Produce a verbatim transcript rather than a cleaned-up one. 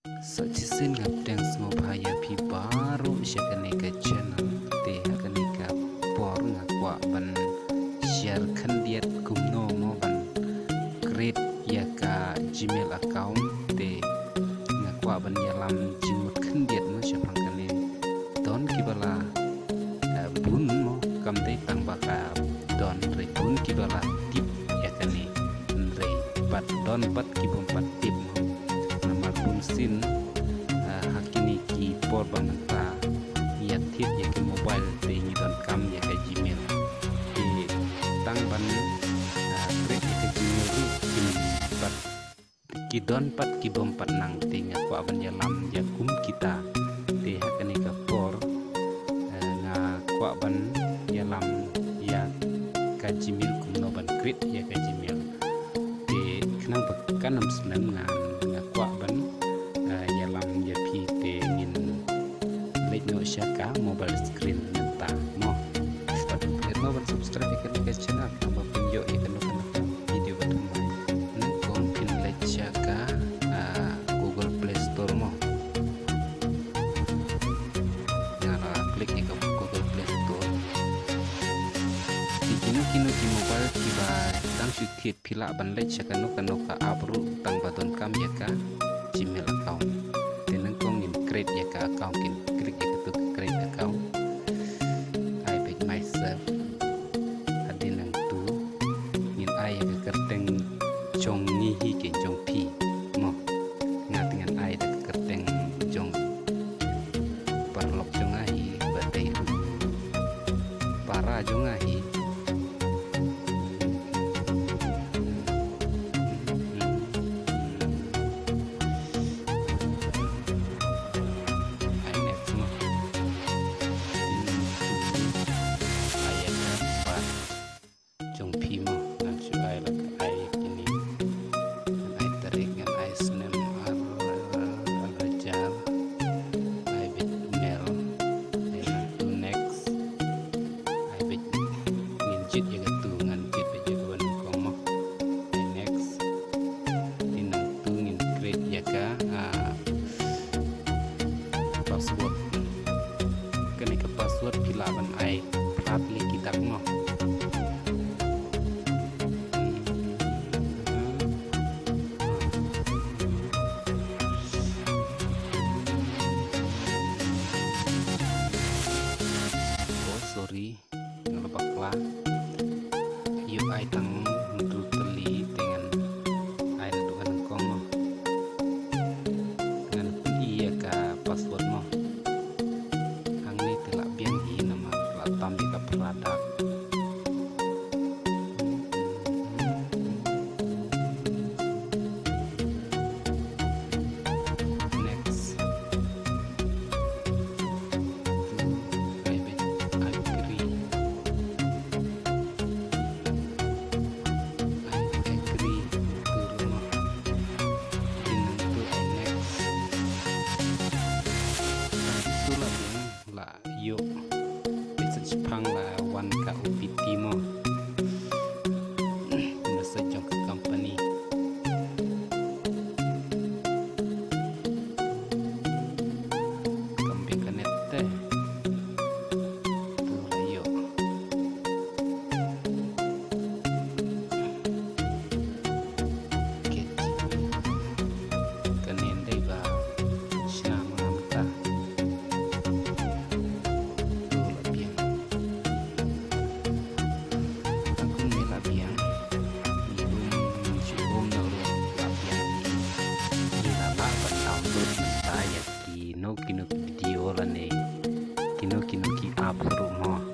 Sa shisien nga pdiang sngewbha ïa phi baroh sha kane ka channel. Te ha kane ka por nga kwah ban share khyndiat kumno mo ban create ïa ka Gmail account. Te nga kwah ban ïalam jingmut khyndiat mo shaphang kane. Don kiba la eh, bun mo, kam dei tang ba ka don, hynrei bun kiba la tip ïa kane. Hynrei pat don pat ki bym pat tip mo. Namar bun sien, eh, ha kine ki por ba mynta ïa thied ïa ki mobile te ngi donkam ïa ka Gmail. Te tang ban, eh, create ïa ka Gmail ruh kim pat, ki don pat ki bym pat nang. Te nga kwah ban ïalam ïa kum kita. Te ha kane ka por, eh, nga kwah ban ïalam ïa ka Gmail, kumno ban create ïa ka Gmail. Te khnang ba kan ym slem, nga, nga kwah ban, eh, ïalam ïa phi. Te ngin leit noh sha ka mobile screen mynta mo. Te sngewbha ban subscribe ïa kane ka channel, khnang ba phin ïoh ïa kano kano ka video ba thymmai. Nyngkong phin leit sha ka, ah, Google Play Store mo. Nga la click ïa ka Google Play Store. Te kino kino ki mobile kiba dang shu thied, phi lah ban leit sha kano kano ka app ruh tang ba donkam ïa ka Gmail account. Te nyngkong ngin create ïa ka account, ngin click ïa katu ka create account. Ai beit myself. Hadien nangtu ngin ai ïa ka kyrteng jong ngi hi, ki jong phi mo. Nga te ngan ai da ka kyrteng jong paralok jong nga hi, ba dei para jong nga hi. Ai next mo. Ai ïa ka pat jong phi mo, ngan shu ai la ka ai kine. Ngan ai tarik, ngan ai snem ar, ar hajar. Ai beit email. Ai nangtu next. Ai beit ngin jied ïa katu, ngan jied beit ïa kaba nyngkong mo. Ai next. Te nangtu ngin create ïa ka, ah, password. Kane ka password phi lah ban ai phra tylli ki dak mo. Oh, sorry. Nga la bakla. Ïoh ai tang hynriew tylli, te ngan ai naduh ka nyngkong mo. Ngan pyni ïa ka password mo. Hangne te la biang hi namar la tam ïa ka phra dak. Next. Ai beit agree. Ai agree. Tu ruh mo. Te nangtu ai next. Tu la biang, la ïoh message phang, la wan ka O P T mo. Message jong ka company. Kam biang ka net te. Tu la ïoh. Kane dei ba shna ma nga mynta. To la biang. Tang kumne la biang. Ngi um, ngi shu um noh ruh la biang. Ngi la lah ban download mynta ïa kino kino ki video lane kino kino ki app ruh mo.